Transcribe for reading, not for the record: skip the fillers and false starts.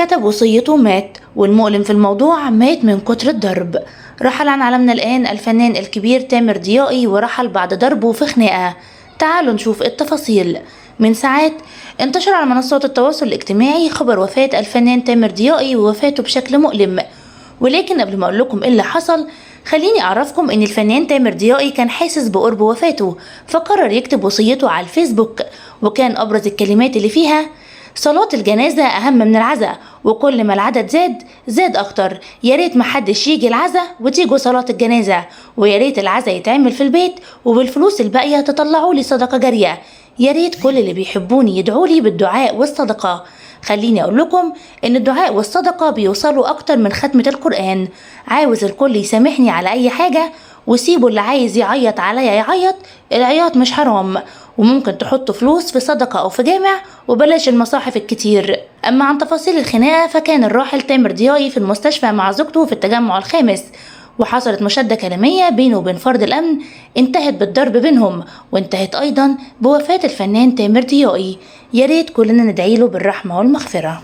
كتب وصيته مات، والمؤلم في الموضوع مات من كتر الضرب. رحل عن عالمنا الآن الفنان الكبير تامر ضيائي، ورحل بعد ضربه في خناقة. تعالوا نشوف التفاصيل. من ساعات انتشر على منصات التواصل الاجتماعي خبر وفاة الفنان تامر ضيائي ووفاته بشكل مؤلم، ولكن قبل ما اقول لكم ايه اللي حصل خليني اعرفكم ان الفنان تامر ضيائي كان حاسس بقرب وفاته، فقرر يكتب وصيته على الفيسبوك، وكان ابرز الكلمات اللي فيها: صلاة الجنازة أهم من العزاء، وكل ما العدد زاد زاد أكتر، يا ريت محدش يجي العزاء وتيجوا صلاة الجنازة، ويا ريت العزاء يتعمل في البيت وبالفلوس الباقية تطلعوا لي صدقة جارية، يا ريت كل اللي بيحبوني يدعوا لي بالدعاء والصدقة. خليني أقول لكم إن الدعاء والصدقة بيوصلوا أكتر من ختمة القرآن. عاوز الكل يسامحني على أي حاجة، وسيبوا اللي عايز يعيط عليا يعيط، العياط مش حرام، وممكن تحطوا فلوس في صدقة أو في جامع وبلاش المصاحف الكتير. أما عن تفاصيل الخناقة فكان الراحل تامر ضيائي في المستشفى مع زوجته في التجمع الخامس، وحصلت مشادة كلامية بينه وبين فرد الأمن انتهت بالضرب بينهم، وانتهت أيضا بوفاة الفنان تامر ضيائي. يا ريت كلنا ندعيله بالرحمة والمغفرة.